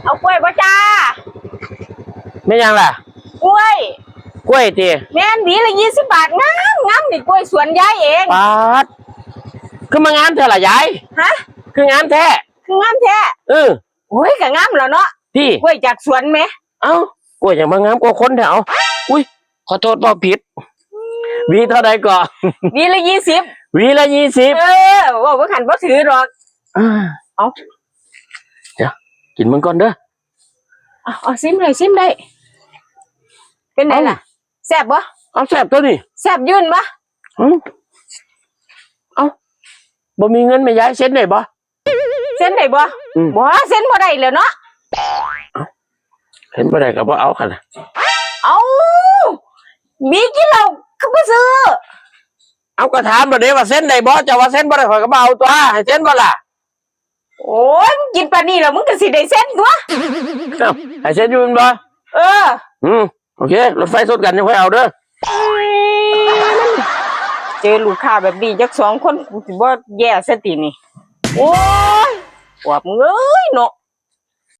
ເອົາກ້ວຍບໍ່ຈ້າ? ແມ່ນຫຍັງລະ? ກ້ວຍ. ກ້ວຍຕິ? ແມ່ນ ຫວີລະຊາວບາດ ງາມໆ ນີ້ ກ້ວຍສວນຍາຍເອງ. ປາດ ຄືມາງາມແທ້ລະຍາຍ? ຮະ? ຄືງາມແທ້? ຄືງາມແທ້? ເອີ. ໂອ້ຍ ກະງາມແລ້ວເນາະ ຕິ? ກ້ວຍຈາກສວນແໝ. ເອົ້າ ກ້ວຍຫຍັງມາງາມກວ່າຄົນແທ້? ເອົ້າ ອຸ້ຍ ຂໍໂທດ ເວົ້າຜິດ. ຫວີເທົ່າໃດເກາະ? ຫວີລະຊາວ. ຫວີລະຊາວ. ເອີ ເວົ້າຄືກັນບໍ່ຖືດອກ. ເອົ້າ ດຽວ ກິນເບິ່ງກ່ອນເດີ. ເອົາ ເອົາ ຊິມໄດ້ ຊິມໄດ້. ເປັນໃດລະ? ເອົ້າ ແຊບບໍ່? ເອົາ ແຊບຕົວນີ້. ແຊບຢູ່ບໍ່? ອື ເອົ້າ ບໍ່ມີເງິນແມ່ຍາຍ ເຊັນໄດ້ບໍ່? ເຊັນໄດ້ບໍ່? ອື ບໍ່ ເຊັນບໍ່ໄດ້ແລ້ວເນາະ. ເຊັນບໍ່ໄດ້ກໍບໍ່ເອົາຫັ້ນນະ. ເອົ້າ ບີກິນເຫຼົ້າຄືບໍ່ຊື້? ເອົາ ກໍຖາມແລ້ວເດ້ວ່າເຊັນໄດ້ບໍ່? ເຈົ້າວ່າເຊັນບໍ່ໄດ້ ຂ້ອຍກໍບໍ່ເອົາຕົວະ. ໃຫ້ເຊັນບໍ່ລະ? ໂອ້ຍ ມຶງກິນປານນີ້ແລ້ວ ມຶງກໍຊິໄດ້ເຊັນຕົວະ. ເອົ້າ ໃຫ້ເຊັນຢູ່ແມ່ນບໍ່? ເອີ ອື ໂອເຄ ລົດໄຟຊົນກັນຈັ່ງຄ່ອຍເອົາເດີ. ເຈີລູກຄ້າແບບນີ້ຈັກສອງຄົນ ກູຊິບໍ່ແຍ່ຊະຕິນີ້. ໂອ້ຍ ປວດເອີຍເນາະ.